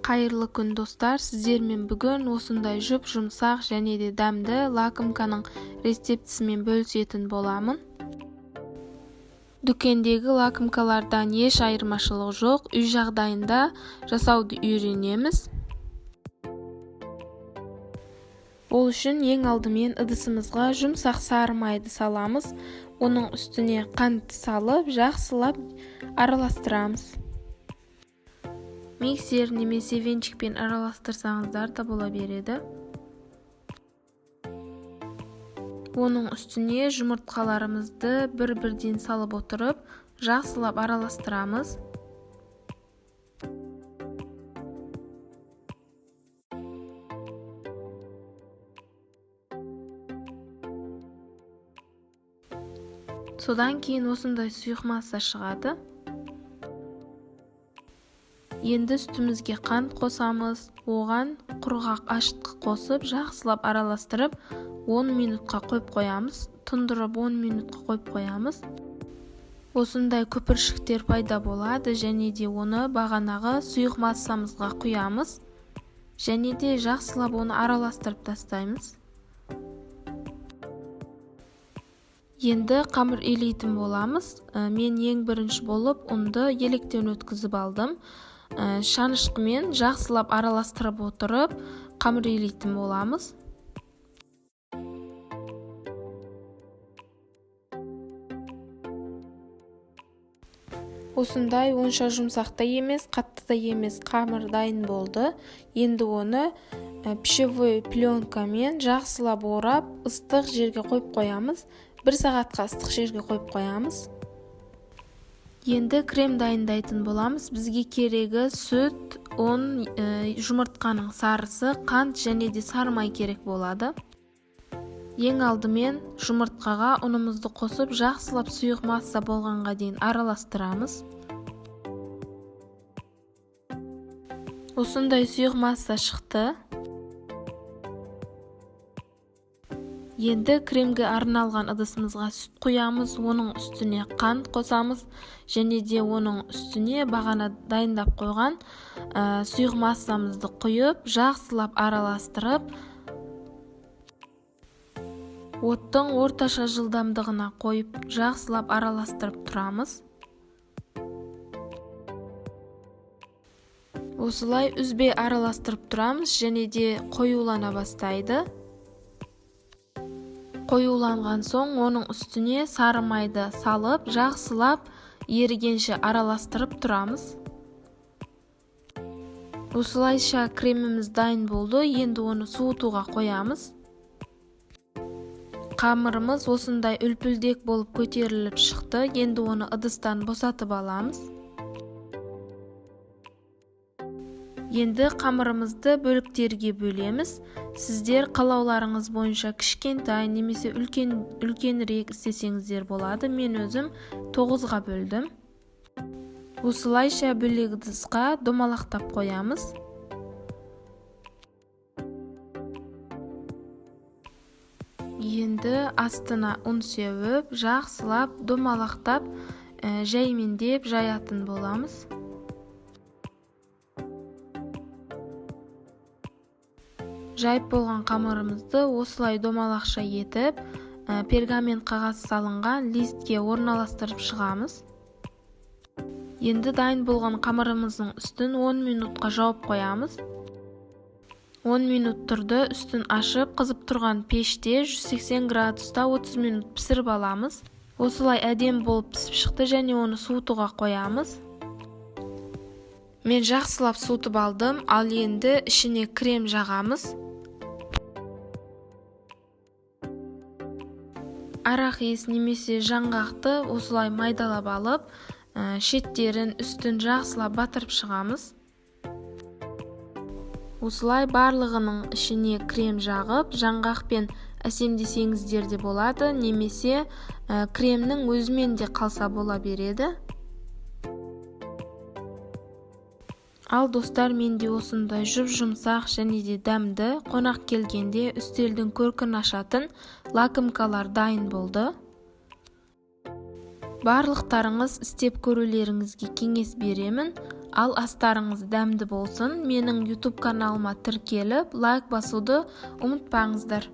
Қайырлы күн, достар! Сіздермен бүгін осындай жұп-жұмсақ және де дәмді лакомканың рецептісімен бөлісетін боламын. Дүкендегі лакомкалардан еш айырмашылығы жоқ, үй жағдайында жасауды үйренеміз. Ол үшін ең алдымен ыдысымызға жұмсақ сары майды саламыз, оның үстіне қант салып, жақсылап араластырамыз. Миксер немесе венчикпен араластырсаңыздар да бола береді. Оның үстіне жұмыртқаларымызды бір-бірден салып отырып, жақсылап араластырамыз. Содан кейін осындай сұйық масса шығады. Енді үстімізге қант қосамыз, оған құрғақ ашытқы қосып, жақсылап араластырып, 10 минутқа қойып қоямыз. Тұндырып 10 минутқа қойып қоямыз. Осындай көпіршіктер пайда болады, және де оны бағанағы сұйық массамызға құямыз, және де жақсылап оны араластырып тастаймыз. Енді қамыр илейтін боламыз. Мен ең бірінші болып ұнды електен өткізіп алдым. Шанышқымен жақсылап араластырып отырып, қамыр илейтін боламыз. Осындай онша жұмсақ та емес, қатты да емес қамыр дайын болды. Енді оны пищевой пленкамен жақсылап орап, ыстық жерге қойып қоямыз. 1 сағатқа ыстық жерге қойып қоямыз. Енді крем дайындайтын боламыз. Бізге керегі сүт, ұн, жұмыртқаның сарысы, қант және де сары май керек болады. Ең алдымен жұмыртқаға ұнымызды қосып, жақсылап сұйық масса болғанға дейін араластырамыз. Осындай сұйық масса шықты. Енді кремге арналған ыдысымызға сүт құямыз, оның үстіне қант қосамыз, және де оның үстіне бағана дайындап қойған сұйық массамызды құйып, жақсылап араластырып, оттың орташа жылдамдығына қойып, жақсылап араластырып тұрамыз. Осылай үзбей араластырып тұрамыз, және де қоюлана бастайды. Қоюланған соң оның үстіне сары майды салып, жақсылап ерігенше араластырып тұрамыз. Осылайша креміміз дайын болды. Енді оны суытуға қоямыз. Қамырымыз осындай үлпілдек болып көтеріліп шықты. Енді оны ыдыстан босатып аламыз. Енді қамырымызды бөліктерге бөлеміз. Сіздер қалауларыңыз бойынша кішкентай немесе үлкенірек істесеңіздер болады. Мен өзім 9-ға бөлдім. Осылайша бөлек ыдысқа домалақтап қоямыз. Енді астына ұн сеуіп, жақсылап домалақтап, жаймендеп жаятын боламыз. Жайып болған қамырымызды осылай домалақша етіп, пергамент қағаз салынған листке орналастырып шығамыз. Енді дайын болған қамырымыздың үстін 10 минутқа жауып қоямыз. 10 минут тұрды, үстін ашып, қызып тұрған пеште 180 градуста 30 минут пісіріп аламыз. Осылай әдемі болып пісіп шықты, және оны суытуға қоямыз. Мен жақсылап суытып алдым, ал енді ішіне крем жағамыз. Арахис немесе жаңғақты осылай майдалап алып, шеттерін, үстін жақсылап батырып шығамыз. Осылай барлығының ішіне крем жағып, жаңғақпен әсемдесеңіздер де болады, немесе кремнің өзімен де қалса бола береді. Ал достар, менде осындай жұп-жұмсақ және де дәмді, қонақ келгенде үстелдің көркін ашатын лакомкалар дайын болды. Барлықтарыңыз істеп көрулеріңізге кеңес беремін. Ал астарыңыз дәмді болсын! Менің YouTube каналыма тіркеліп, лайк басуды ұмытпаңыздар.